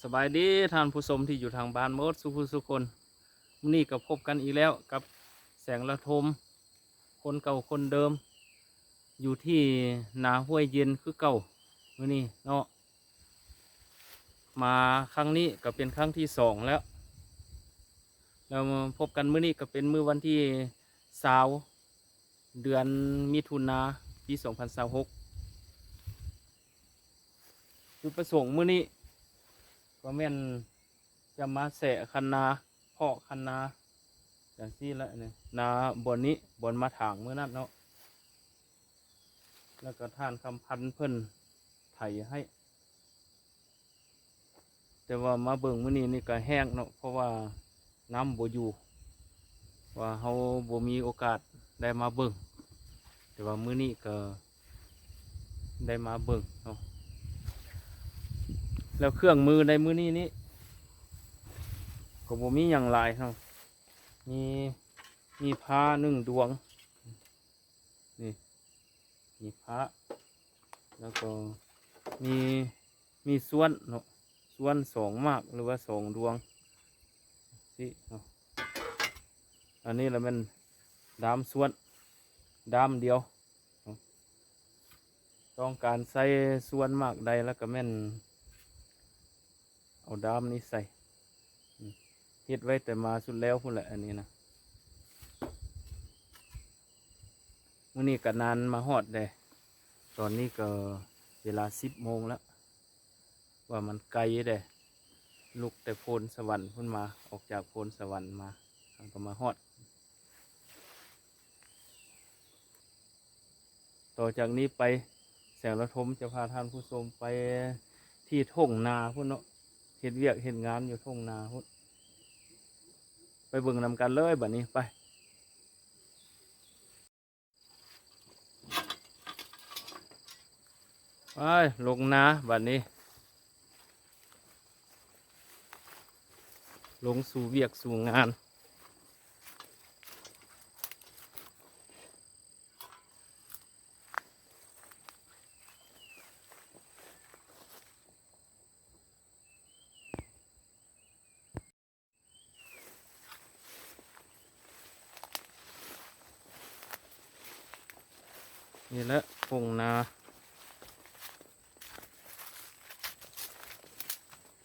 ສະບາຍດີທ່ານຜູ້ຊົມທີ່ຢູ່ທາງບ້ານໝົດສູ່ຜູ້ສູ່ຄົນ. ມື້ນີ້ກໍພົບກັນອີກແລ້ວກັບແສງລະທົມ ຄົນເກົ່າຄົນເດີມ ຢູ່ທີ່ນາຫ້ວຍເຢັນຄືເກົ່າ. ມື້ນີ້ເນາະ ມາຄັ້ງນີ້ກໍເປັນຄັ້ງທີສອງແລ້ວ ແລ້ວພົບກັນມື້ນີ້ກໍເປັນມື້ວັນທີຊາວ ເດືອນມິຖຸນາ ປີສອງພັນຊາວຫົກ. ຈຸດປະສົງມື້ນີ້ກໍແມ່ນຈະມາແຊະຄັນນາ ເພາະຄັນນາຈັ່ງຊີ້ແຫຼະນີ້ ນາບ່ອນນີ້ ບ່ອນມາຖາງມື້ນັ້ນເນາະ ແລ້ວກໍທ່ານຄຳພັນເພິ່ນໄຖໃຫ້. ແຕ່ວ່າມາເບິ່ງມື້ນີ້ນີ້ກໍແຫ້ງເນາະ ເພາະວ່ານ້ຳບໍ່ຢູ່ ວ່າເຮົາບໍ່ມີໂອກາດໄດ້ມາເບິ່ງ. ແຕ່ວ່າມື້ນີ້ກໍໄດ້ມາເບິ່ງເນາະ ແລ້ວເຄື່ອງມືໃນມື້ນີ້ນີ້ກໍບໍ່ມີຫຍັງຫຼາຍເນາະ ມີ ມີພ້າໜຶ່ງດວງ ນີ້ ມີພ້າ ແລ້ວກໍມີ ມີສ່ວນເນາະ ສ່ວນສອງໝາກ ຫຼືວ່າສອງດວງຊີ້ເນາະ. ອັນນີ້ລະແມ່ນດ້າມສ່ວນ ດ້າມດຽວເນາະ ຕ້ອງການໃສ່ສ່ວນໝາກໃດລະກະແມ່ນເອົາດ້າມນີ້ໃສ່. ເຮັດໄວ້ແຕ່ມາສຸດແລ້ວພຸ້ນແຫຼະ ອັນນີ້ນະ. ມື້ນີ້ກະນານມາຮອດແດ່ ຕອນນີ້ກໍເວລາສິບໂມງແລ້ວ ວ່າມັນໄກເດ້ ລຸກແຕ່ໂພນສະຫວັນພຸ້ນມາ ອອກຈາກໂພນສະຫວັນມາ ເຮົາກໍມາຮອດ. ຕໍ່ຈາກນີ້ໄປ ແສງລະທົມຈະພາທ່ານຜູ້ຊົມໄປທີ່ທົ່ງນາພຸ້ນເນາະ ເຮັດວຽກເຮັດງານຢູ່ທົ່ງນາພຸ້ນ ໄປເບິ່ງນຳກັນເລີຍບາດນີ້ ໄປ. ໄປລົງນາບາດນີ້ ລົງສູ່ວຽກສູ່ງານ. ນີ້ແຫຼະທົ່ງນາ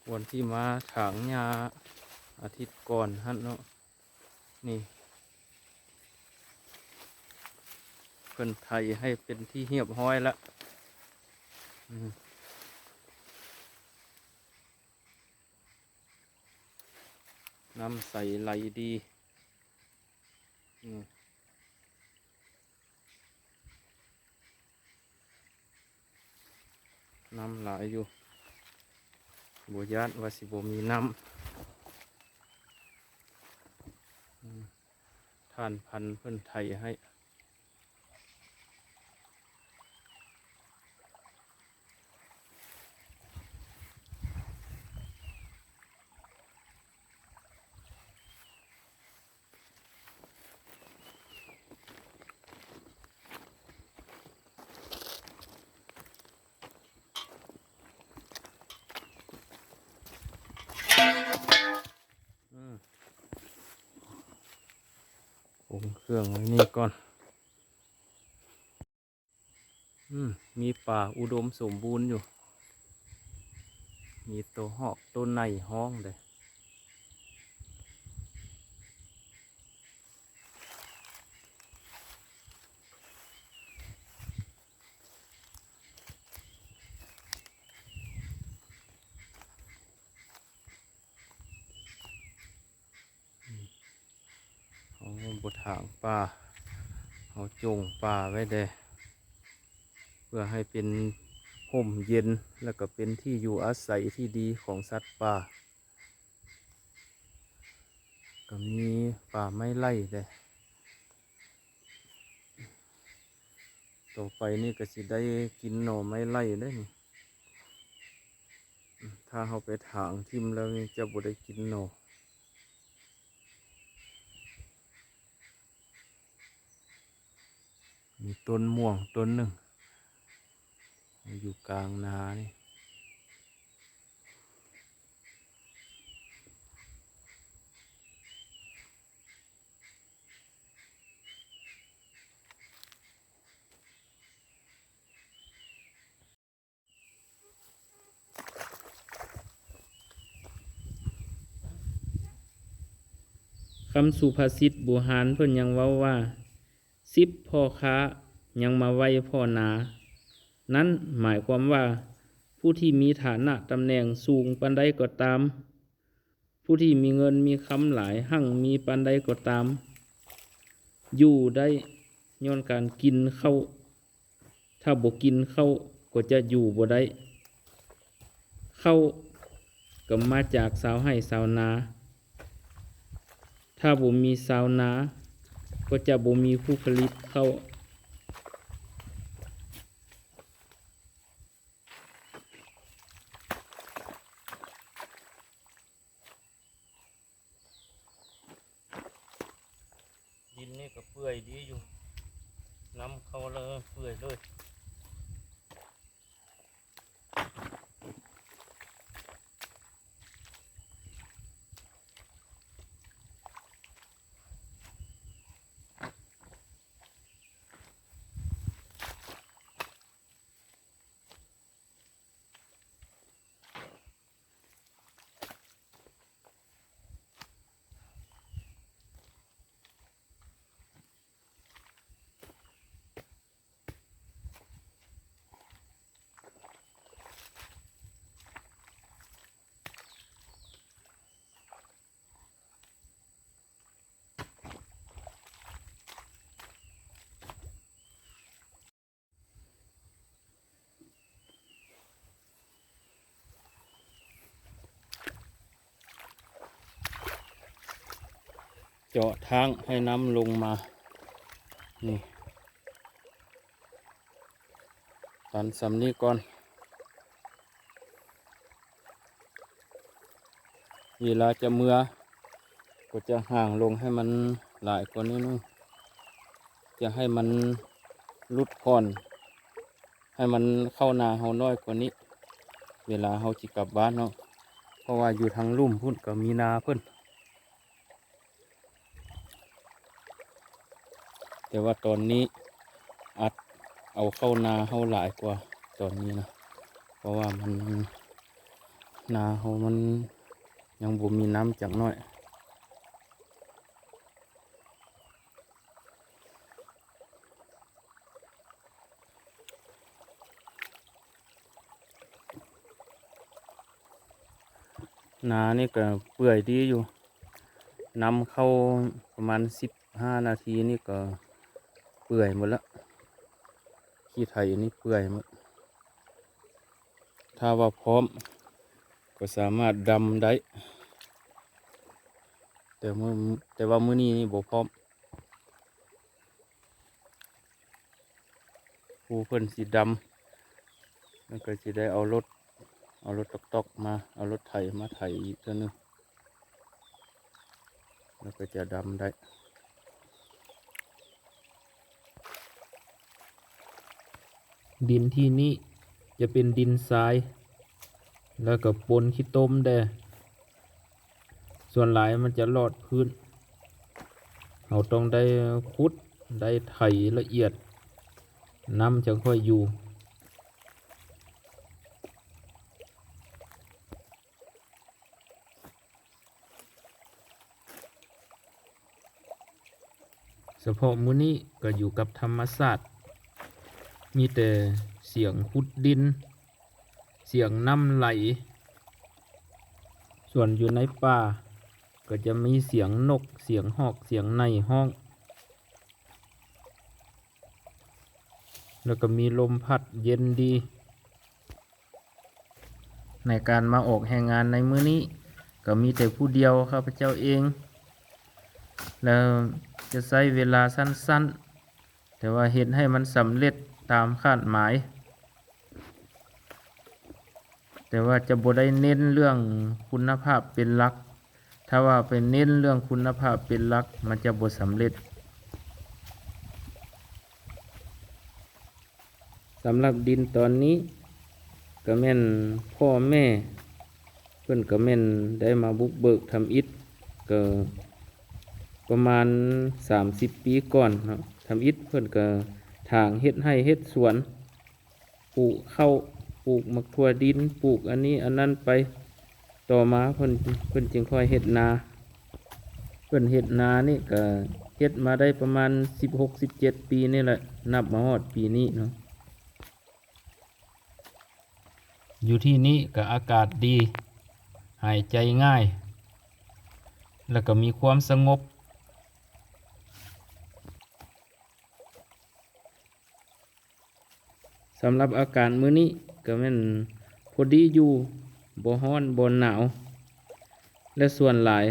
ບ່ອນທີ່ມາຖາງຫຍ້າອາທິດກ່ອນຫັ້ນເນາະ ນີ້ເພິ່ນໄຖໃຫ້ເປັນທີ່ຮຽບຮ້ອຍລະ ອືມ. ນ້ຳໃສໄຫຼດີ ອືມ ນ້ຳຫຼາຍຢູ່ ບໍ່ຢ້ານວ່າຊິບໍ່ມີນ້ຳ ອືມ ທ່ານພັນເພິ່ນໄຖໃຫ້. ອືມ ຄົງເຄື່ອງໄວ້ນີ້ກ່ອນ. ອືມ ມີປາອຸດົມສົມບູນຢູ່ ມີໂຕຮອກໂຕໄນຮ້ອງເດ້. ເຮົາບໍ່ຖາງປ່າ ເຮົາຈົ່ງປ່າໄວ້ແດ່ ເພື່ອໃຫ້ເປັນຮົ່ມເຢັນ ແລ້ວກໍເປັນທີ່ຢູ່ອາໄສທີ່ດີຂອງສັດປ່າ. ກໍມີປ່າໄມ້ໄລ່ແດ່. ຕໍ່ໄປນີ້ກໍຊິໄດ້ກິນໜໍ່ໄມ້ໄລ່ເດ້ນີ້. ຖ້າເຮົາໄປຖາງຖິ້ມແລ້ວນີ້ຈະບໍ່ໄດ້ກິນໜໍ່. ມີຕົ້ນມ່ວງຕົ້ນໜຶ່ງ ຢູ່ກາງນານີ້. ຄຳສຸພາສິດບູຮານເພິ່ນຍັງເວົ້າວ່າ ສິບພໍ່ຄ້າຍັງມາໄຫວ້ພໍ່ນາ. ນັ້ນໝາຍຄວາມວ່າ ຜູ້ທີ່ມີຖານະຕຳແໜ່ງສູງປານໃດກໍຕາມ, ຜູ້ທີ່ມີເງິນມີຄຳຫຼາຍຮັ່ງມີປານໃດກໍຕາມ, ຢູ່ໄດ້ຍ້ອນການກິນເຂົ້າ. ຖ້າບໍ່ກິນເຂົ້າກໍຈະຢູ່ບໍ່ໄດ້. ເຂົ້າກໍມາຈາກຊາວໄຮ່ຊາວນາ. ຖ້າບໍ່ມີຊາວນາ ກໍຈະບໍ່ມີຜູ້ຜະລິດເຂົ້າ. ດິນນີ້ກໍເປື່ອຍດີຢູ່, ນຳເຂົ້າແລ້ວເປື່ອຍເລີຍ. ເຈາະທາງໃຫ້ນ້ຳລົງມາ ນີ້ ຕັນສ່ຳນີ້ກ່ອນ. ເວລາຈະເມືອກໍຈະຫາງລົງໃຫ້ມັນຫຼາຍກວ່ານີ້ໜຶ່ງ, ຈະໃຫ້ມັນຫຼຸດຜ່ອນ ໃຫ້ມັນເຂົ້ານາເຮົາໜ້ອຍກວ່ານີ້ ເວລາເຮົາຊິກັບບ້ານເນາະ, ເພາະວ່າຢູ່ທາງລຸ່ມພຸ້ນກໍມີນາເພິ່ນ. ແຕ່ວ່າຕອນນີ້ອັດເອົາເຂົ້ານາເຮົາຫຼາຍກວ່າຕອນນີ້ນະ ເພາະວ່າມັນ ນາເຮົາມັນຍັງບໍ່ມີນ້ຳຈັກໜ້ອຍ. ນານີ້ກໍເປື່ອຍດີຢູ່, ນຳເຂົ້າປະມານສິບຫ້ານາທີນີ້ກໍເປື່ອຍໝົດລະ, ຂີ້ໄຖນີ້ເປື່ອຍໝົດ. ຖ້າວ່າພ້ອມກໍສາມາດດຳໄດ້, ແຕ່ມື້ ແຕ່ວ່າມື້ນີ້ນີ້ບໍ່ພ້ອມ. ຜູ້ເພິ່ນຊິດຳ ແລ້ວກໍຊິໄດ້ເອົາລົດ ເອົາລົດຕອກໆມາ ເອົາລົດໄຖມາໄຖອີກເທື່ອໜຶ່ງ ແລ້ວກໍຈະດຳໄດ້. ດິນທີ່ນີ້ຈະເປັນດິນຊາຍ ແລ້ວກໍປົນຂີ້ຕົມແດ່. ສ່ວນຫຼາຍມັນຈະລອດພື້ນ. ເຮົາຕ້ອງໄດ້ຂຸດ ໄດ້ໄຖລະອຽດ, ນ້ຳຈັ່ງຄ່ອຍຢູ່. ສະເພາະມື້ນີ້ກໍຢູ່ກັບທຳມະຊາດ, ມີແຕ່ສຽງຂຸດດິນ, ສຽງນ້ຳໄຫຼ. ສ່ວນຢູ່ໃນປ່າກໍຈະມີສຽງນົກ, ສຽງຮອກ, ສຽງໄນຮ້ອງ, ແລ້ວກໍມີລົມພັດເຢັນດີ. ໃນການມາອອກແຮງງານໃນມື້ນີ້ ກໍມີແຕ່ຜູ້ດຽວຂ້າພະເຈົ້າເອງ ແລ້ວຈະໃຊ້ເວລາສັ້ນໆ ແຕ່ວ່າເຮັດໃຫ້ມັນສຳເລັດຕາມຄາດໝາຍ, ແຕ່ວ່າຈະບໍ່ໄດ້ເນັ້ນເລື່ອງຄຸນນະພາບເປັນຫຼັກ. ຖ້າວ່າໄປເນັ້ນເລື່ອງຄຸນນະພາບເປັນຫຼັກ ມັນຈະບໍ່ສຳເລັດ. ສຳລັບດິນຕອນນີ້ກໍແມ່ນພໍ່ແມ່ເພິ່ນກໍແມ່ນໄດ້ມາບຸກເບີກທຳອິດ ກໍປະມານສາມສິບປີກ່ອນເນາະ. ທຳອິດເພິ່ນກໍຖາງເຮັດໄຮ່ເຮັດສວນ ປູກເຂົ້າ ປູກໝາກຖົ່ວດິນ ປູກອັນນີ້ອັນນັ້ນໄປ. ຕໍ່ມາເພິ່ນ ເພິ່ນຈຶ່ງຄ່ອຍເຮັດນາ. ເພິ່ນເຮັດນານີ້ກະເຮັດມາໄດ້ປະມານສິບຫົກ ສິບເຈັດປີນີ້ແຫຼະ ນັບມາຮອດປີນີ້ເນາະ. ຢູ່ທີ່ນີ້ກະອາກາດດີ ຫາຍໃຈງ່າຍ ແລ້ວກະມີຄວາມສະຫງົບ. ສຳລັບອາກາດມື້ນີ້ກະແມ່ນພໍດີຢູ່ ບໍ່ຮ້ອນບໍ່ໜາວ ແລະ ສ່ວນຫຼາຍ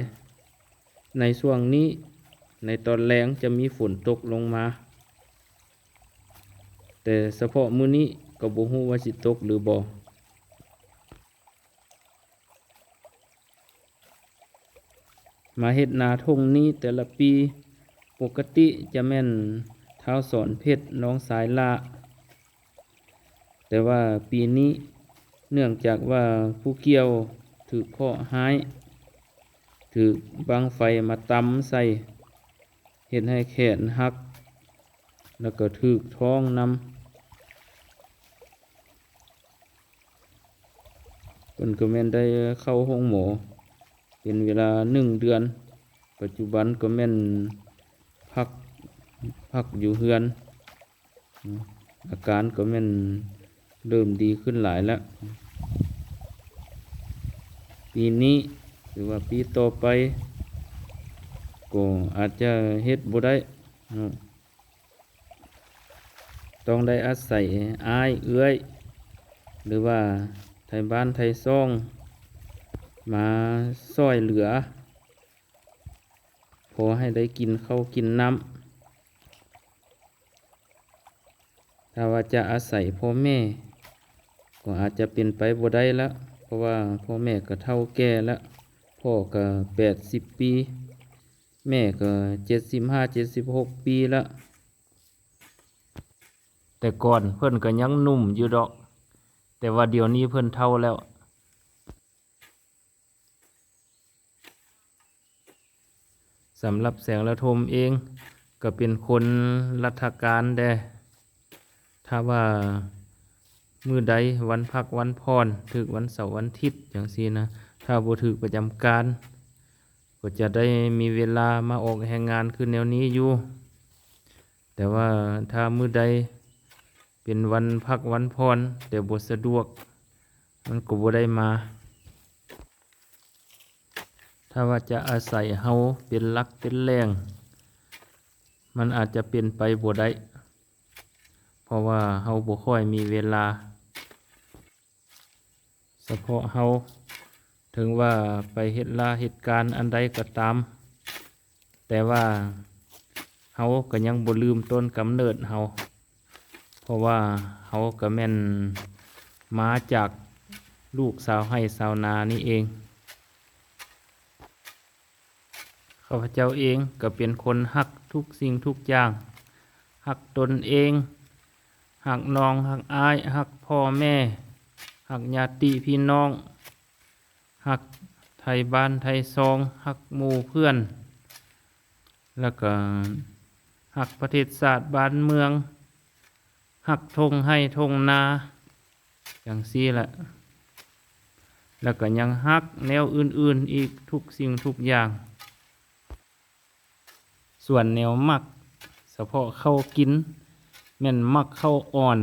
ໃນຊ່ວງນີ້ໃນຕອນແລງຈະມີຝົນຕົກລົງມາ, ແຕ່ສະເພາະມື້ນີ້ກໍບໍ່ຮູ້ວ່າຊິຕົກຫຼືບໍ່. ມາເຮັດນາທົ່ງນີ້ແຕ່ລະປີ ປົກກະຕິຈະແມ່ນທ້າວສອນເພັດ ນ້ອງຊາຍຫຼ້າ, ແຕ່ວ່າປີນີ້ເນື່ອງຈາກວ່າຜູ້ກ່ຽວຖືກເຄາະຮ້າຍ ຖືກບັ້ງໄຟມາຕຳໃສ່ ເຮັດໃຫ້ແຂນຫັກ ແລ້ວກໍຖືກທ້ອງນຳ. ເພິ່ນກໍແມ່ນໄດ້ເຂົ້າໂຮງໝໍເປັນເວລາໜຶ່ງເດືອນ, ປັດຈຸບັນກໍແມ່ນພັກ, ພັກຢູ່ເຮືອນ. ອາການກໍແມ່ນເລີ່ມດີຂຶ້ນຫຼາຍແລ້ວ. ປີນີ້ ຫຼືວ່າປີຕໍ່ໄປ ກໍອາດຈະເຮັດບໍ່ໄດ້ເນາະ. ຕ້ອງໄດ້ອາໄສອ້າຍເອື້ອຍ ຫຼືວ່າໄທບ້ານໄທຊ່ອງມາຊ່ອຍເຫຼືອ ພໍໃຫ້ໄດ້ກິນເຂົ້າກິນນ້ຳ. ຖ້າວ່າຈະອາໄສພໍ່ແມ່ ກໍອາດຈະເປັນໄປບໍ່ໄດ້ລະ, ເພາະວ່າພໍ່ແມ່ກໍເຖົ້າແກ່ລະ, ພໍ່ກໍແປດສິບປີ, ແມ່ກໍເຈັດສິບຫ້າ ເຈັດສິບຫົກປີລະ. ແຕ່ກ່ອນເພິ່ນກໍຍັງໜຸ່ມຢູ່ດອກ, ແຕ່ວ່າດຽວນີ້ເພິ່ນເຖົ້າແລ້ວ. ສຳລັບແສງລະທົມເອງ ກໍເປັນຄົນລັດຖະການແດ່. ຖ້າວ່າມື້ໃດວັນພັກວັນຜ່ອນ ຖືກວັນເສົາວັນທິດຈັ່ງຊີ້ນະ, ຖ້າບໍ່ຖືກປະຈຳການ ກໍຈະໄດ້ມີເວລາມາອອກແຮງງານຄືແນວນີ້ຢູ່. ແຕ່ວ່າຖ້າມື້ໃດເປັນວັນພັກວັນຜ່ອນ ແຕ່ບໍ່ສະດວກ ມັນກໍບໍ່ໄດ້ມາ. ຖ້າວ່າຈະອາໄສເຮົາເປັນຫຼັກເປັນແຫຼ່ງ ມັນອາດຈະເປັນໄປບໍ່ໄດ້, ເພາະວ່າເຮົາບໍ່ຄ່ອຍມີເວລາ. ສະເພາະເຮົາ ເຖິງວ່າໄປເຮັດລາເຮັດການອັນໃດກໍຕາມ, ແຕ່ວ່າເຮົາກໍຍັງບໍ່ລືມຕົ້ນກຳເນີດເຮົາ, ເພາະວ່າເຮົາກໍແມ່ນມາຈາກລູກຊາວໄຮ່ຊາວນານີ້ເອງ. ຂ້າພະເຈົ້າເອງກໍເປັນຄົນຮັກທຸກສິ່ງທຸກຢ່າງ, ຮັກຕົນເອງ, ຮັກນ້ອງ, ຮັກອ້າຍ, ຮັກພໍ່ແມ່, ຮັກຍາດຕິພີ່ນ້ອງ, ຮັກໄທບ້ານໄທຊ່ອງ, ຮັກໝູ່ເພື່ອນ, ແລ້ວກໍຮັກປະເທດຊາດບ້ານເມືອງ, ຮັກທົ່ງໄຮ່ທົ່ງນາ ຈັ່ງຊີ້ແຫຼະ, ແລ້ວກໍຍັງຮັກແນວອື່ນໆອີກທຸກສິ່ງທຸກຢ່າງ. ສ່ວນແນວມັກ ສະເພາະເຂົ້າກິນ ແມ່ນມັກເຂົ້າອ່ອນ,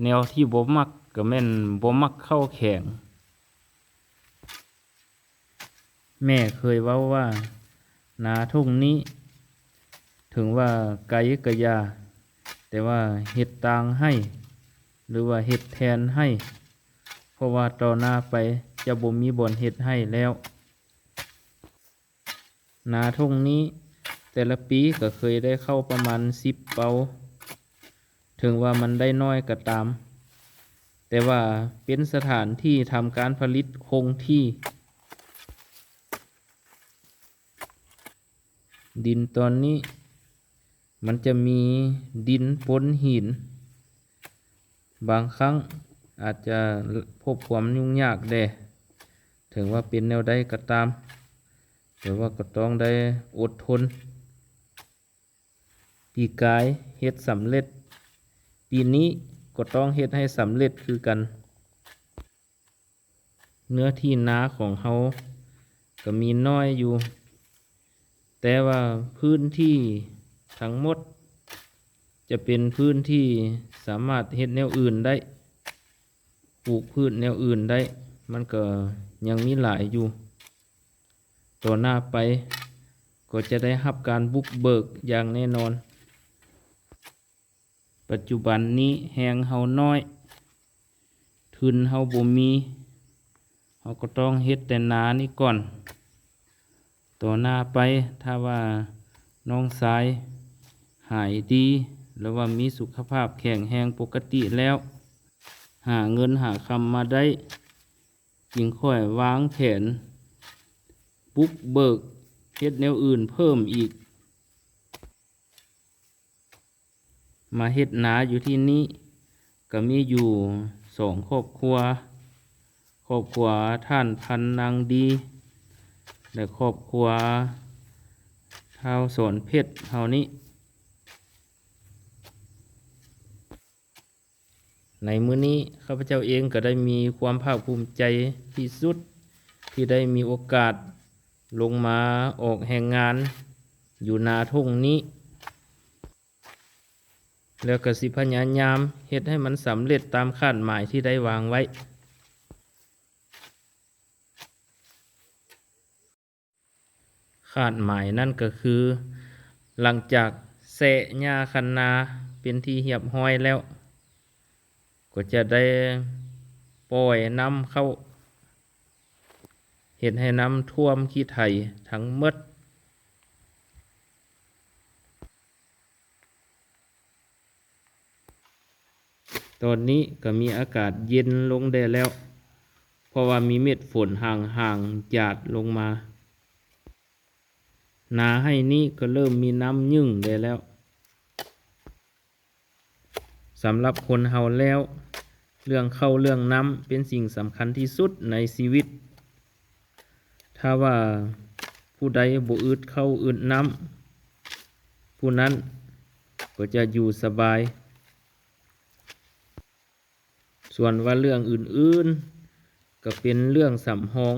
ແນວທີ່ບໍ່ມັກກໍແມ່ນບໍ່ມັກເຂົ້າແຂງ. ແມ່ເຄີຍເວົ້າວ່າ ນາທົ່ງນີ້ ເຖິງວ່າໄກກະຢ່າ, ແຕ່ວ່າເຮັດຕາງໄຮ່ ຫຼືວ່າເຮັດແທນໄຮ່, ເພາະວ່າຕໍ່ໜ້າໄປຈະບໍ່ມີບ່ອນເຮັດໄຮ່ແລ້ວ. ນາທົ່ງນີ້ ແຕ່ລະປີກໍເຄີຍໄດ້ເຂົ້າປະມານສິບເປົາ, ເຖິງວ່າມັນໄດ້ໜ້ອຍກໍຕາມ, ແຕ່ວ່າເປັນສະຖານທີ່ທຳການຜະລິດຄົງທີ່. ດິນຕອນນີ້ມັນຈະມີດິນປົນຫີນ, ບາງຄັ້ງອາດຈະພົບຄວາມຫຍຸ້ງຍາກແດ່. ເຖິງວ່າເປັນແນວໃດກໍຕາມ, ແຕ່ວ່າກໍຕ້ອງໄດ້ອົດທົນ. ປີກາຍເຮັດສຳເລັດ, ປີນີ້ກໍຕ້ອງເຮັດໃຫ້ສຳເລັດຄືກັນ. ເນື້ອທີ່ນາຂອງເຮົາກໍມີໜ້ອຍຢູ່, ແຕ່ວ່າພື້ນທີ່ທັງໝົດຈະເປັນພື້ນທີ່ສາມາດເຮັດແນວອື່ນໄດ້ ປູກພືດແນວອື່ນໄດ້ ມັນກໍຍັງມີຫຼາຍຢູ່. ຕໍ່ໜ້າໄປກໍຈະໄດ້ຮັບການບຸກເບີກຢ່າງແນ່ນອນ. ປັດຈຸບັນນີ້ແຮງເຮົານ້ອຍ ທຶນເຮົາບໍ່ມີ ເຮົາກໍຕ້ອງເຮັດແຕ່ນານີ້ກ່ອນ. ຕໍ່ໜ້າໄປ ຖ້າວ່ານ້ອງຊາຍຫາຍດີ ຫຼືວ່າມີສຸຂະພາບແຂງແຮງປົກກະຕິແລ້ວ ຫາເງິນຫາຄຳມາໄດ້ ຈຶ່ງຄ່ອຍວາງແຜນບຸກເບີກເຮັດແນວອື່ນເພີ່ມອີກ. ມາເຮັດນາຢູ່ທີ່ນີ້ກໍມີຢູ່ສອງຄອບຄົວ, ຄອບຄົວທ່ານພັນນາງດີ ແລະ ຄອບຄົວທ້າວສອນເພັດເຮົານີ້. ໃນມື້ນີ້ ຂ້າພະເຈົ້າເອງກໍໄດ້ມີຄວາມພາກພູມໃຈທີ່ສຸດ ທີ່ໄດ້ມີໂອກາດລົງມາອອກແຮງງານຢູ່ນາທົ່ງນີ້ ແລ້ວກໍຊິພະຍາຍາມເຮັດໃຫ້ມັນສຳເລັດຕາມຄາດໝາຍທີ່ໄດ້ວາງໄວ້. ຄາດໝາຍນັ້ນກໍຄື ຫຼັງຈາກແຊະຫຍ້າຄັນນາເປັນທີ່ຮຽບຮ້ອຍແລ້ວ ກໍຈະໄດ້ປ່ອຍນ້ຳເຂົ້າ ເຮັດໃຫ້ນ້ຳຖ້ວມຂີ້ໄຖທັງໝົດ. ຕອນນີ້ກໍມີອາກາດເຢັນລົງແດ່ແລ້ວ ເພາະວ່າມີເມັດຝົນຫາງໆ ຢາດລົງມາ. ນາໄຮ່ນີ້ກໍເລີ່ມມີນ້ຳຍຶ່ງແດ່ແລ້ວ. ສຳລັບຄົນເຮົາແລ້ວ ເລື່ອງເຂົ້າເລື່ອງນ້ຳເປັນສິ່ງສຳຄັນທີ່ສຸດໃນຊີວິດ. ຖ້າວ່າຜູ້ໃດບໍ່ອຶດເຂົ້າອຶດນ້ຳ ຜູ້ນັ້ນກໍຈະຢູ່ສະບາຍ. ສ່ວນວ່າເລື່ອງອື່ນໆ ກໍເປັນເລື່ອງສຳຮອງ.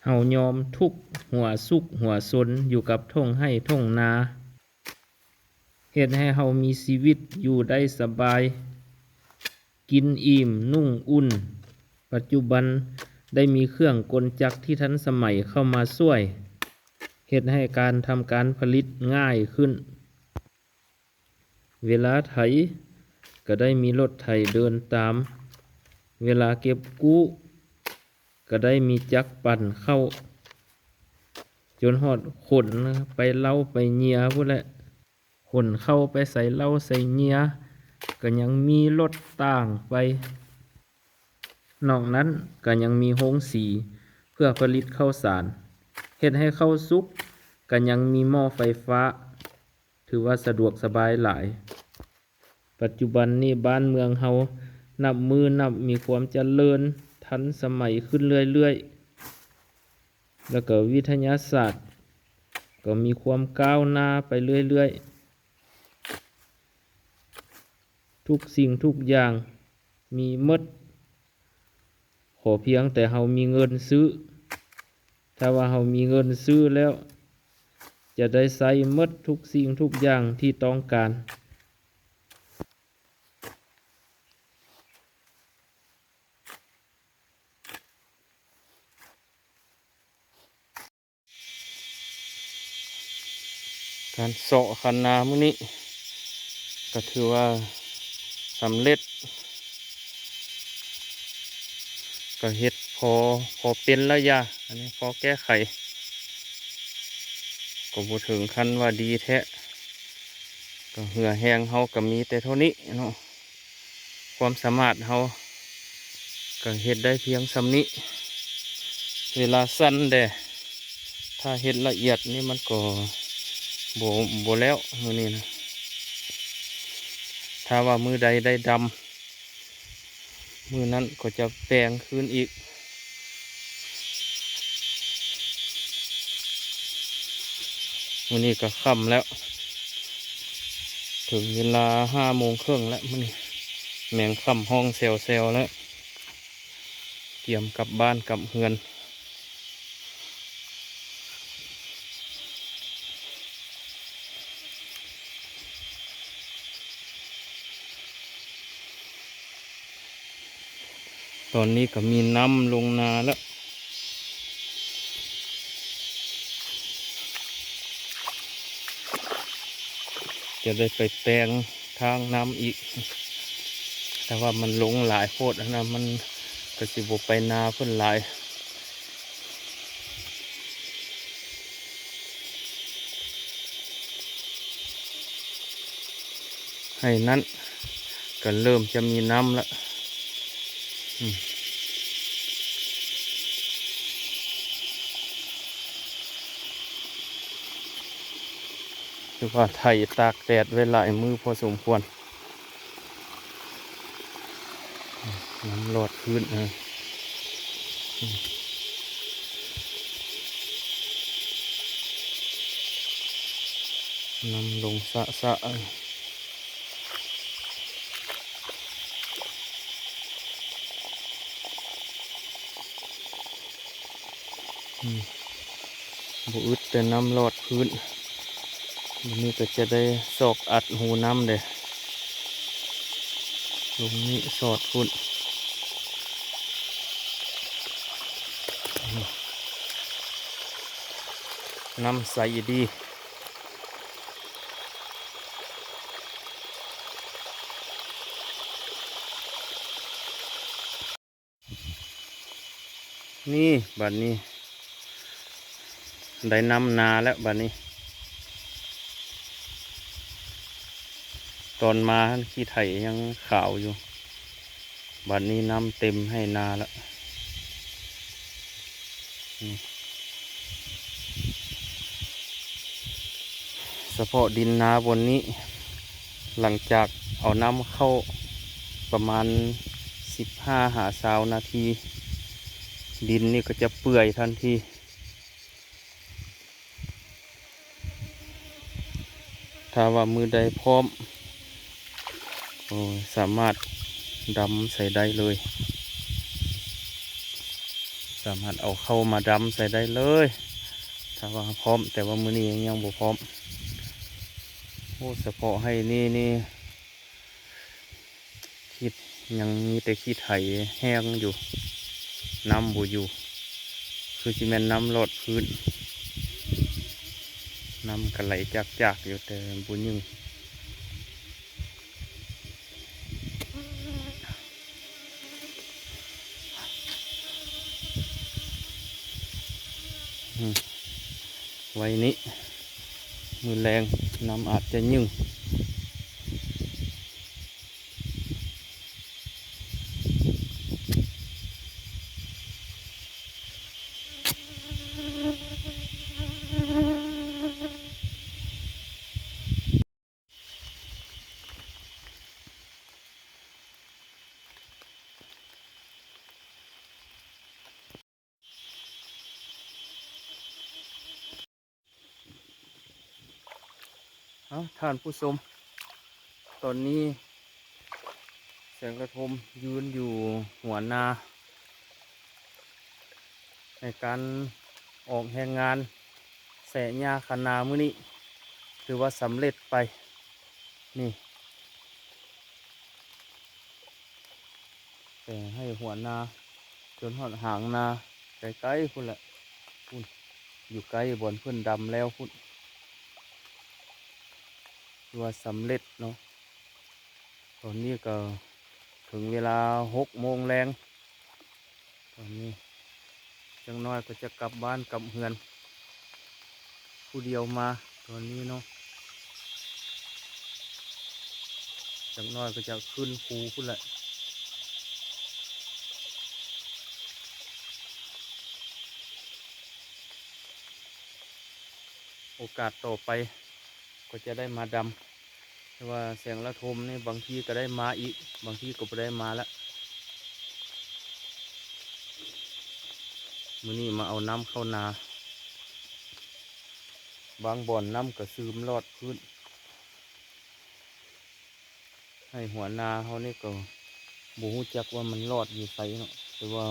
ເຮົາຍອມທຸກຫົວສຸກຫົວສົນຢູ່ກັບທົ່ງໄຮ່ທົ່ງນາ ເຮັດໃຫ້ເຮົາມີຊີວິດຢູ່ໄດ້ສະບາຍ ກິນອີ່ມນຸ່ງອຸ່ນ. ປັດຈຸບັນໄດ້ມີເຄື່ອງກົນຈັກທີ່ທັນສະໄໝເຂົ້າມາຊ່ວຍ ເຮັດໃຫ້ການທຳການຜະລິດງ່າຍຂຶ້ນ. ເວລາໄຖກໍໄດ້ມີລົດໄຖເດີນຕາມ, ເວລາເກັບກູ້ກໍໄດ້ມີຈັກປັ່ນເຂົ້າ, ຈົນຮອດຂົນໄປເລົ້າໄປເຫຍື້ອພຸ້ນແຫຼະ. ຂົນເຂົ້າໄປໃສ່ເລົ້າໃສ່ເຫຍື້ອກໍຍັງມີລົດຕ່າງໄປ. ນອກນັ້ນກໍຍັງມີໂຮງສີເພື່ອຜະລິດເຂົ້າສານ, ເຮັດໃຫ້ເຂົ້າສຸກ, ກໍຍັງມີໝໍ້ໄຟຟ້າ. ຖືວ່າສະດວກສະບາຍຫຼາຍ. ປັດຈຸບັນນີ້ບ້ານເມືອງເຮົານັບມື້ນັບມີຄວາມຈະເລີນທັນສະໄໝຂຶ້ນເລື້ອຍໆ ແລ້ວກໍວິທະຍາສາດກໍມີຄວາມກ້າວໜ້າໄປເລື້ອຍໆ. ທຸກສິ່ງທຸກຢ່າງມີໝົດ. ຂໍພຽງແຕ່ເຮົາມີເງິນຊື້. ຖ້າວ່າເຮົາມີເງິນຊື້ແລ້ວ, ຈະໄດ້ໃຊ້ໝົດທຸກສິ່ງທຸກຢ່າງທີ່ຕ້ອງການ. ການເຊາະຄັນນາມື້ນີ້ກໍຖືວ່າສຳເລັດ, ກໍເຮັດພໍ ພໍເປັນລະຢ່າ, ອັນນີ້ພໍແກ້ໄຂ, ກໍບໍ່ເຖິງຂັ້ນວ່າດີແທ້. ກໍເຫື່ອແຮງເຮົາກໍມີແຕ່ເທົ່ານີ້ເນາະ. ຄວາມສາມາດເຮົາກໍເຮັດໄດ້ພຽງສ່ຳນີ້. ເວລາສັ້ນແດ່, ຖ້າເຮັດລະອຽດນີ້ມັນກໍບໍ່ ບໍ່ແລ້ວມື້ນີ້ນະ. ຖ້າວ່າມື້ໃດໄດ້ດຳ, ມື້ນັ້ນກໍຈະແປງຄືນອີກ. ມື້ນີ້ກໍຄ່ຳແລ້ວ, ເຖິງເວລາຫ້າໂມງເຄິ່ງແລ້ວ. ມື້ນີ້ແມງຄ່ຳຮ້ອງແຊວໆແລ້ວ, ກຽມກັບບ້ານກັບເຮືອນ. ຕອນນີ້ກໍມີນ້ຳລົງນາແລ້ວ ຈະໄດ້ໄປແປງທາງນ້ຳອີກ ແຕ່ວ່າມັນລົງຫຼາຍໂພດຫັ້ນນະ ມັນກໍຊິບໍ່ໄປນາເພິ່ນຫຼາຍ. ໄຮ່ນັ້ນກໍເລີ່ມຈະມີນ້ຳລະ ອືມ ຖືວ່າໄຖຕາກແດດໄວ້ຫຼາຍມື້ພໍສົມຄວນ. ນ້ຳລອດພື້ນ ເອີ ນ້ຳລົງສະສະ ອືມ ບໍ່ອຶດແຕ່ນ້ຳລອດພື້ນ ບາດນີ້ກໍຈະໄດ້ຊອກອັດຮູນ້ຳເດ້ ລົງນີ້ສອດພຸ້ນ ນ້ຳໃສດີ. ນີ້ ບາດນີ້ໄດ້ນ້ຳນາແລ້ວ ບາດນີ້ ຕອນມາຫັ້ນຂີ້ໄຖຍັງຂາວຢູ່ ບາດນີ້ນ້ຳເຕັມໄຮ່ນາແລ້ວ ນີ້ ສະເພາະດິນນາບ່ອນນີ້ ຫຼັງຈາກເອົານ້ຳເຂົ້າປະມານສິບຫ້າຫາຊາວນາທີ ດິນນີ້ກໍຈະເປື່ອຍທັນທີ. ຖ້າວ່າມື້ໃດພ້ອມ ໂອ້ ສາມາດດຳໃສ່ໄດ້ເລີຍ ສາມາດເອົາເຂົ້າມາດຳໃສ່ໄດ້ເລີຍ ຖ້າວ່າພ້ອມ ແຕ່ວ່າມື້ນີ້ຍັງບໍ່ພ້ອມ. ໂອ້ ສະເພາະໄຮ່ນີ້ນີ້ ຂີ້ ຍັງມີແຕ່ຂີ້ໄຖແຫ້ງຢູ່ ນ້ຳບໍ່ຢູ່ ຄືຊິແມ່ນນ້ຳລອດພື້ນ ນ້ຳກໍໄຫຼຈາກໆຢູ່ ແຕ່ບໍ່ຍຶ່ງ. ອືມ ໄວ້ນີ້ ມື້ແລງນ້ຳອາດຈະຍຶ່ງ. ເອົາ ທ່ານຜູ້ຊົມ ຕອນນີ້ແສງລະທົມຢືນຢູ່ຫົວນາ ໃນການອອກແຮງງານແຊະຫຍ້າຄານາມື້ນີ້ ຖືວ່າສຳເລັດໄປ ນີ້ ແຕ່ໃຫ້ຫົວນາຈົນຮອດຫາງນາ ໄກໆພຸ້ນແຫຼະ ພຸ້ນ ຢູ່ໃກ້ບ່ອນເພິ່ນດຳແລ້ວພຸ້ນ ຖືວ່າສຳເລັດເນາະ. ຕອນນີ້ກໍເຖິງເວລາຫົກໂມງແລງ ຕອນນີ້ ຈັກໜ້ອຍກໍຈະກັບບ້ານກັບເຮືອນ ຜູ້ດຽວມາຕອນນີ້ເນາະ ຈັກໜ້ອຍກໍຈະຂຶ້ນພູພຸ້ນແຫຼະ. ໂອກາດຕໍ່ໄປກໍຈະໄດ້ມາດຳ ແຕ່ວ່າແສງລະທົມນີ້ບາງທີກໍໄດ້ມາອີກ ບາງທີກໍບໍ່ໄດ້ມາລະ. ມື້ນີ້ມາເອົານ້ຳເຂົ້ານາ ບາງບ່ອນນ້ຳກໍຊຶມລອດພື້ນ ໃຫ້ຫົວນາເຮົານີ້ກໍບໍ່ຮູ້ຈັກວ່າມັນລອດຢູ່ໃສເນາະ ແຕ່ວ່າ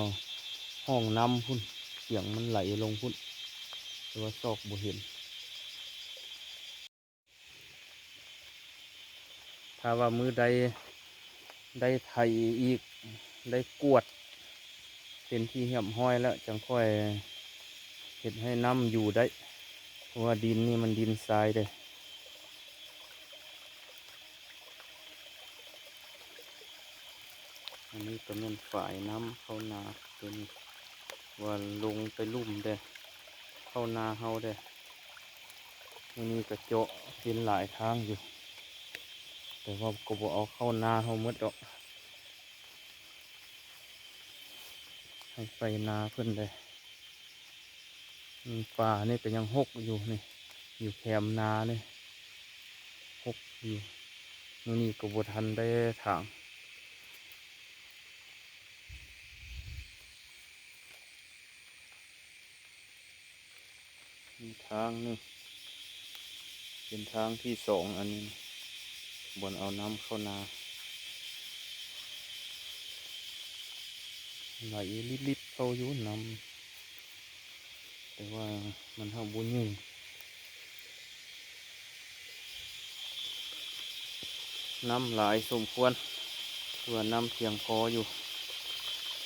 ຫ້ອງນ້ຳພຸ້ນ ສຽງມັນໄຫຼລົງພຸ້ນ ແຕ່ວ່າຊອກບໍ່ເຫັນ. ຖ້າວ່າມື້ໃດໄດ້ໄຖອີກ ໄດ້ກວດ ເປັນທີ່ຮຽບຮ້ອຍແລ້ວ ຈັ່ງຄ່ອຍເຮັດໃຫ້ນ້ຳຢູ່ໄດ້ ເພາະວ່າດິນນີ້ມັນດິນຊາຍເດ້. ອັນນີ້ກໍແມ່ນຝາຍນ້ຳເຂົ້ານາ ຕົວນີ້ວ່າລົງໄປລຸ່ມເດ້ ເຂົ້ານາເຮົາເດ້. ມື້ນີ້ກໍເຈາະເປັນຫຼາຍທາງຢູ່ ແຕ່ວ່າກໍບໍ່ເອົາເຂົ້ານາເຮົາໝົດດອກ ໃຫ້ໄປນາເພິ່ນເດ້. ອືມ ປ່ານີ້ກໍຍັງຮົກຢູ່ນີ້ ຢູ່ແຄມນານີ້ຮົກຢູ່ ມື້ນີ້ກໍບໍ່ທັນໄດ້ຖາງ. ມີທາງໜຶ່ງ ເປັນທາງທີສອງ ອັນນີ້ບ່ອນເອົານ້ຳເຂົ້ານາ ໄຫຼລິດໆເຂົ້າຢູ່ນ້ຳ ແຕ່ວ່າມັນຫາກບໍ່ເຍິງ. ນ້ຳຫຼາຍສົມຄວນ ຖືວ່ານ້ຳພຽງພໍຢູ່.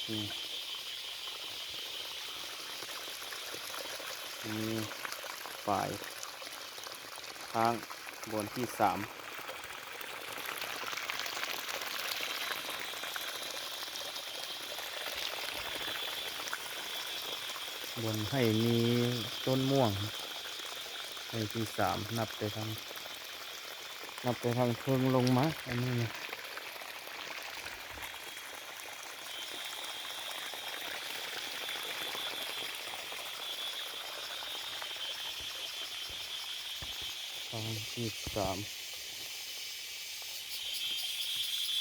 ນີ້ ອັນນີ້ຝາຍທາງບ່ອນທີສາມ ບ່ອນໄຮ່ມີຕົ້ນມ່ວງ ໄຮ່ທີສາມ ນັບແຕ່ທາງ ນັບແຕ່ທາງເທິງລົງມາ ອັນນີ້ນະ ທາງທີສາມ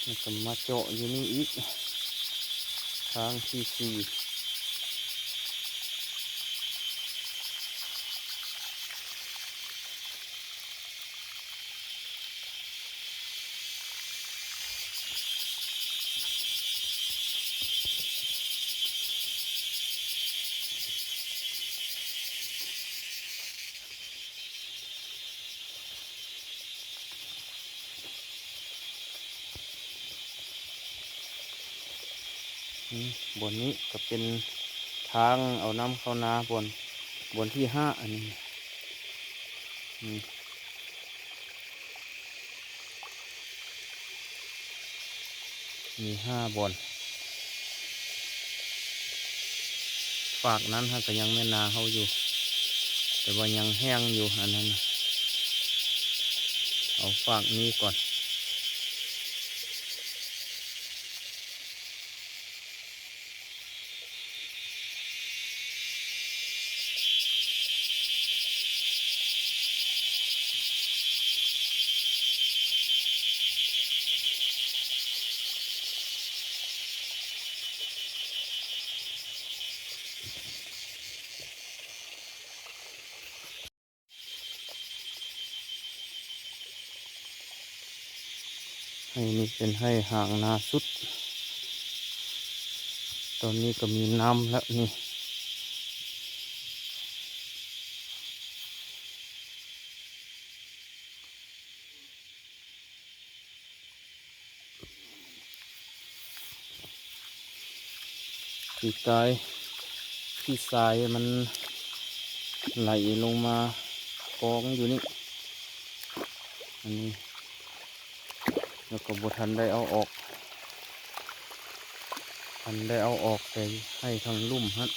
ແລ້ວກໍມາເຈາະຢູ່ນີ້ອີກ ທາງທີສີ່. ອືມ ບ່ອນນີ້ກໍເປັນທາງເອົານ້ຳເຂົ້ານາ ບ່ອນ ບ່ອນທີຫ້າ ອັນນີ້ ອືມ ມີຫ້າບ່ອນ. ຟາກນັ້ນຫາກກໍຍັງແມ່ນນາເຮົາຢູ່ ແຕ່ວ່າຍັງແຫ້ງຢູ່ ອັນນັ້ນນະ ເອົາຟາກນີ້ກ່ອນ. ໄຮ່ນີ້ເປັນໄຮ່ຫາງນາສຸດ ຕອນນີ້ກໍມີນ້ຳແລ້ວນີ້. ປີກາຍທີ່ຊາຍມັນໄຫຼລົງມາກອງຢູ່ນີ້ ອັນນີ້ ແລ້ວກໍບໍ່ທັນໄດ້ເອົາອອກ ທັນໄດ້ເອົາອອກແຕ່ໄຮ່ທາງລຸ່ມຫັ້ນ.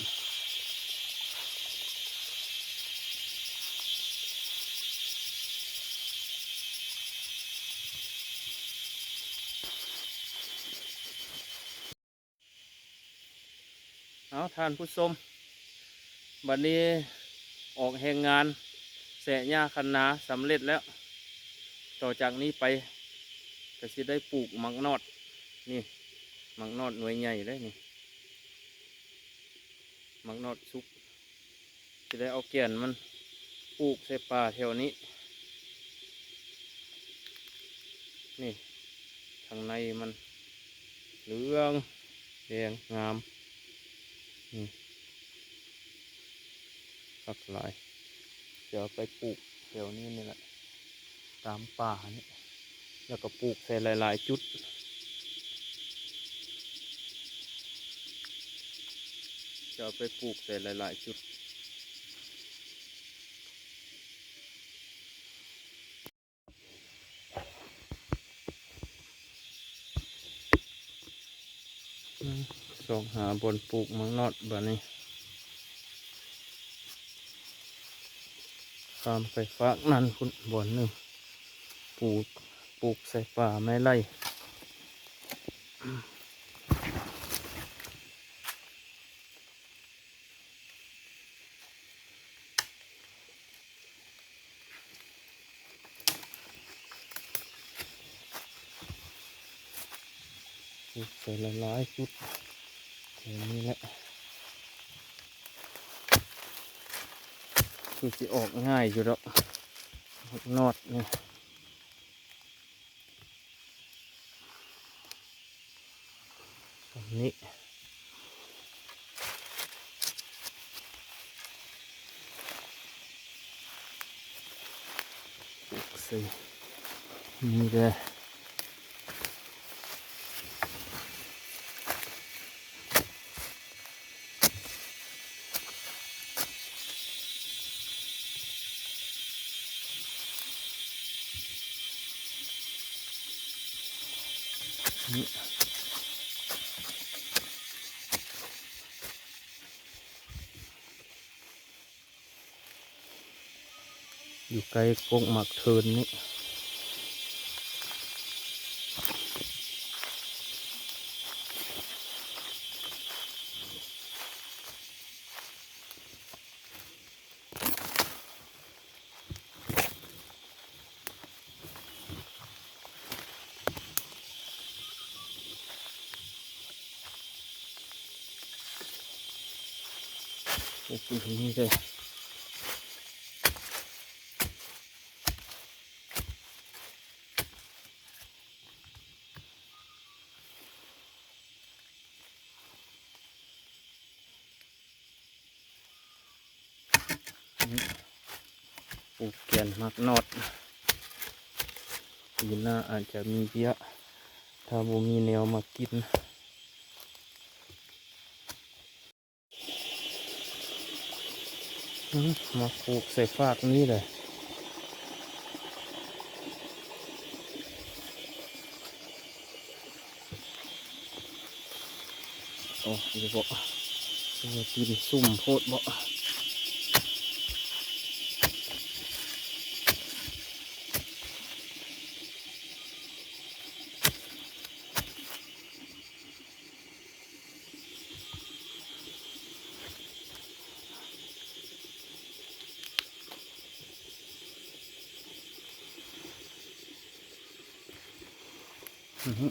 ເອົາ ທ່ານຜູ້ຊົມ ບັດນີ້ອອກແຮງງານແຊະຫຍ້າຄັນນາສຳເລັດແລ້ວ. ຕໍ່ຈາກນີ້ໄປກໍຊິໄດ້ປູກໝາກນອດ ນີ້ ໝາກນອດໜ່ວຍໃຫຍ່ເດ້ນີ້ ໝາກນອດສຸກ. ຊິໄດ້ເອົາແກ່ນມັນປູກໃສ່ປ່າແຖວນີ້ ນີ້ ທາງໃນມັນເຫຼືອງແດງງາມ ນີ້ ຄັກຫຼາຍ. ຈະເອົາໄປປູກແຖວນີ້ນີ້ແຫຼະ ຕາມປ່ານີ້ ແລ້ວກໍປູກໃສ່ຫຼາຍໆຈຸດ. ຈະເອົາໄປປູກໃສ່ຫຼາຍໆຈຸດ. ຊອກຫາບ່ອນປູກໝາກນອດບາດນີ້. ຂ້າມໄປຟາກນັ້ນພຸ້ນບ່ອນໜຶ່ງ ປູກ ປູກໃສ່ປ່າໄມ້ໄລ່. ใส่หลายๆจุด แบบนี้แหละ คือสิออกง่ายอยู่ดอก หมากนอดนี่ แบบนี้ ใส่นี่เลย อยู่ใกล้กกหมากเทินนี่ โอ้ พื้นที่นี่เลย ปลูกแกนหมากนอด ปีหน้าอาจจะมีเยอะ ถ้าบ่มีแนวมากิน อืม มาปลูกใส่ฟากนี้เลย โอ้ นี่บ่ นี่กินซุ่มโพดบ่ อือฮึ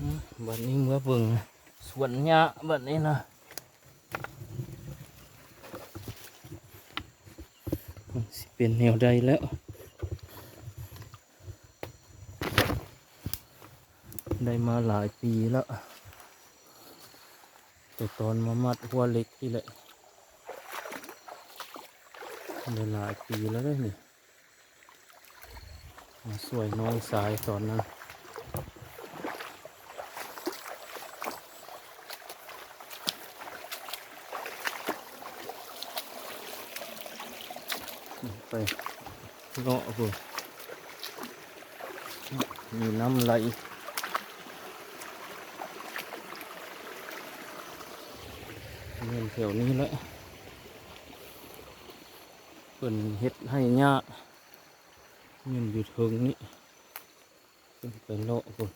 อืม บัดนี้เมือเบิ่งสวนหญ้าบัดนี้นะ มันสิเป็นแนวใดแล้ว ได้มาหลายปีแล้ว แต่ตอนมามัดหัวเหล็กนี่แหละ ได้หลายปีแล้วเด้อนี่ มาช่วยน้องชายตอนนั้น ไปเลาะพุ้น มีน้ำไหล แม่นแถวนี้แหละ เพิ่นเฮ็ดไฮ่หญ้า ยืนอยู่เทิงนี้ ขึ้นไปเลาะพุ้น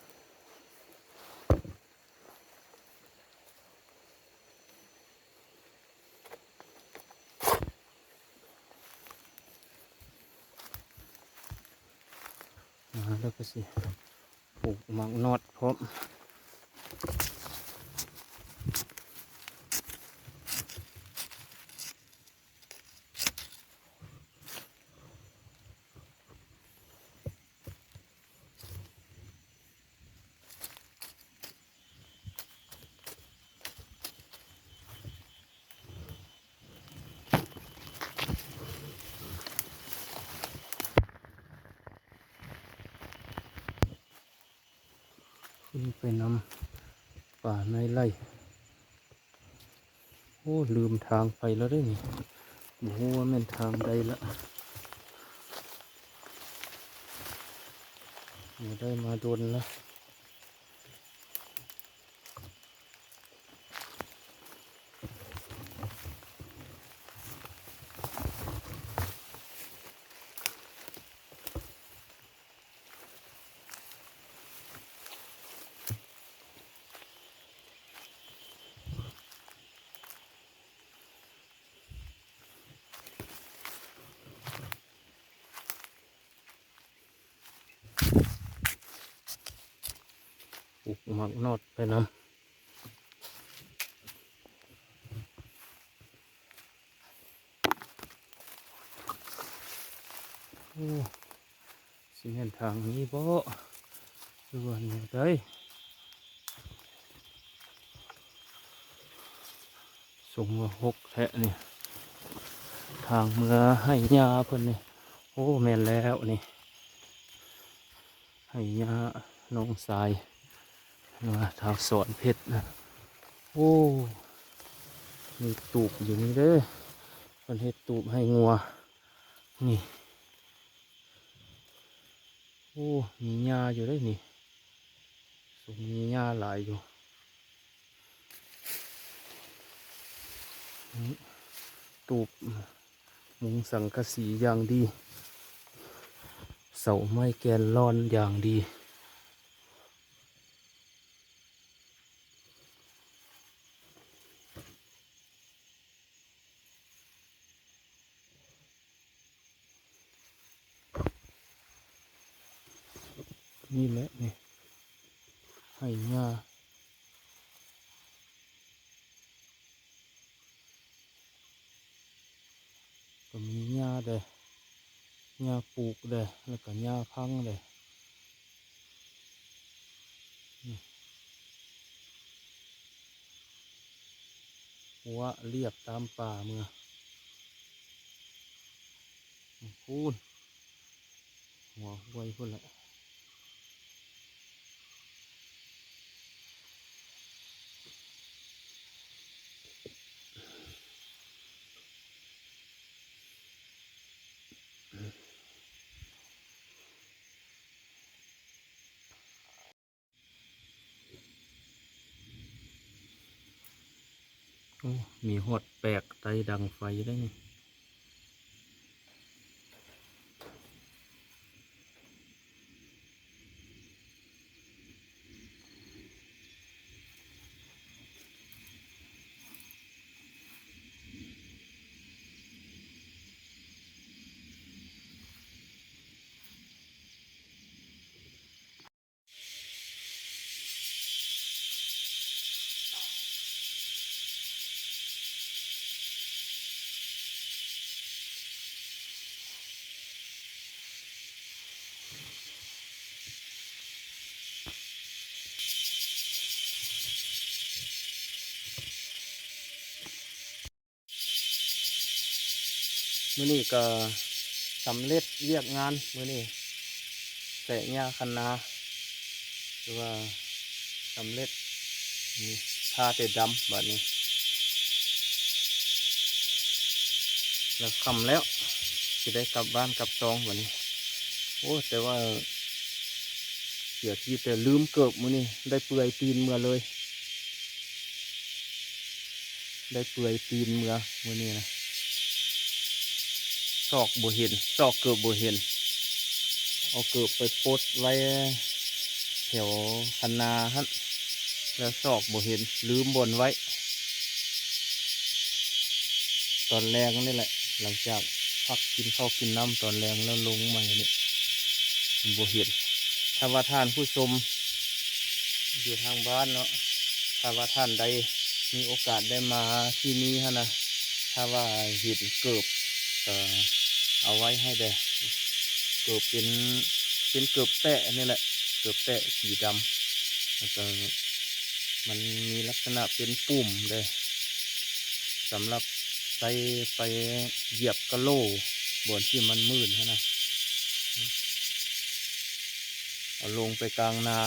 มาแล้วก็สิปลูกหมากนอดพร้อม. อื ໄປນຳປ່າໃນໄຮ່. ໂອ້ ລືມທາງໄປແລ້ວເດ້ນີ້ ບໍ່ຮູ້ວ່າແມ່ນທາງໃດລະ. ບໍ່ໄດ້ມາດົນລະ. ປູກໝາກນອດໄປນຳ. ໂອ້ ຊິແມ່ນທາງນີ້ບໍ ຫຼືວ່າແນວໃດ? ສົງວ່າຫົກແທ້ນີ້ ທາງເມືອໄຮ່ຍ່າເພິ່ນນີ້. ໂອ້ ແມ່ນແລ້ວນີ້ ໄຮ່ຍ່ານ້ອງຊາຍ ວ່າທ້າວສອນເພັດນະ. ໂອ້ ມີຕູບຢູ່ນີ້ເດີ ເພິ່ນເຮັດຕູບໃຫ້ງົວນີ້. ໂອ້ ມີຫຍ້າຢູ່ເດ້ນີ້ ສົງມີຫຍ້າຫຼາຍຢູ່. ນີ້ ຕູບມຸງສັງກະສີຢ່າງດີ ເສົາໄມ້ແກນລອນຢ່າງດີ. ນີ້ແຫຼະນີ້ ໄຮ່ຫຍ້າ ກໍມີຫຍ້າແດ່ ຫຍ້າປູກແດ່ ແລ້ວກໍຫຍ້າພັງແດ່. ນີ້ ວະລຽບຕາມປ່າເມືອ ພຸ້ນ ຫົວຫ້ວຍພຸ້ນແຫຼະ. ໂອ້ ມີຮອດແປກໄຕ້ດັງໄຟໄດ້ນີ້. ມື້ນີ້ກໍສຳເລັດວຽກງານ ມື້ນີ້ແຕະຫຍ້າຄັນນາ ຖືວ່າສຳເລັດ. ນີ້ ທາແຕ່ດຳບາດນີ້ ແລ້ວຄ່ຳແລ້ວ ຊິໄດ້ກັບບ້ານກັບຊ່ອງບາດນີ້. ໂອ້ ແຕ່ວ່າ ເສຍທີແຕ່ລືມເກີບ ມື້ນີ້ໄດ້ເປືອຍຕີນເມືອເລີຍ ໄດ້ເປືອຍຕີນເມືອມື້ນີ້ນະ. ຊອກບໍ່ເຫັນ ຊອກເກີບບໍ່ເຫັນ ເອົາເກີບໄປປົດໄວ້ແຖວຄັນນາຫັ້ນ ແລ້ວຊອກບໍ່ເຫັນ ລືມບ່ອນໄວ້. ຕອນແລງນີ້ແຫຼະ ຫຼັງຈາກພັກກິນເຂົ້າກິນນ້ຳຕອນແລງແລ້ວລົງມານີ້ ບໍ່ເຫັນ. ຖ້າວ່າທ່ານຜູ້ຊົມຢູ່ທາງບ້ານເນາະ ຖ້າວ່າທ່ານໃດມີໂອກາດໄດ້ມາທີ່ນີ້ຫັ້ນນະ ຖ້າວ່າເຫັນເກີບ ກໍເອົາໄວ້ໃຫ້ແດ່ ເກີບເປັນ ເປັນເກີບແຕະນີ້ແຫຼະ ເກີບແຕະສີດຳ ແລ້ວກໍມັນມີລັກສະນະເປັນປຸ່ມເດ້ ສຳລັບໃສ່ໄປຢຽບກະໂຫຼ ບ່ອນທີ່ມັນມື່ນຫັ້ນນະ ເອົາລົງໄປກາງນາ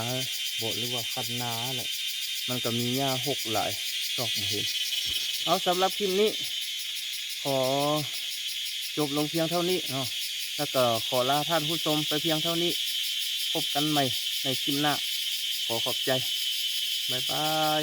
ບໍ່ ຫຼືວ່າຄັນນາແຫຼະ ມັນກໍມີຫຍ້າຮົກຫຼາຍ ຊອກບໍ່ເຫັນ. ເອົາ ສຳລັບຄລິບນີ້ ຂໍຈົບລົງພຽງເທົ່ານີ້ເນາະ ແລ້ວກໍຂໍລາທ່ານຜູ້ຊົມໄປພຽງເທົ່ານີ້. ພົບກັນໃໝ່ໃນຄລິບໜ້າ. ຂໍຂອບໃຈ. ບາຍບາຍ.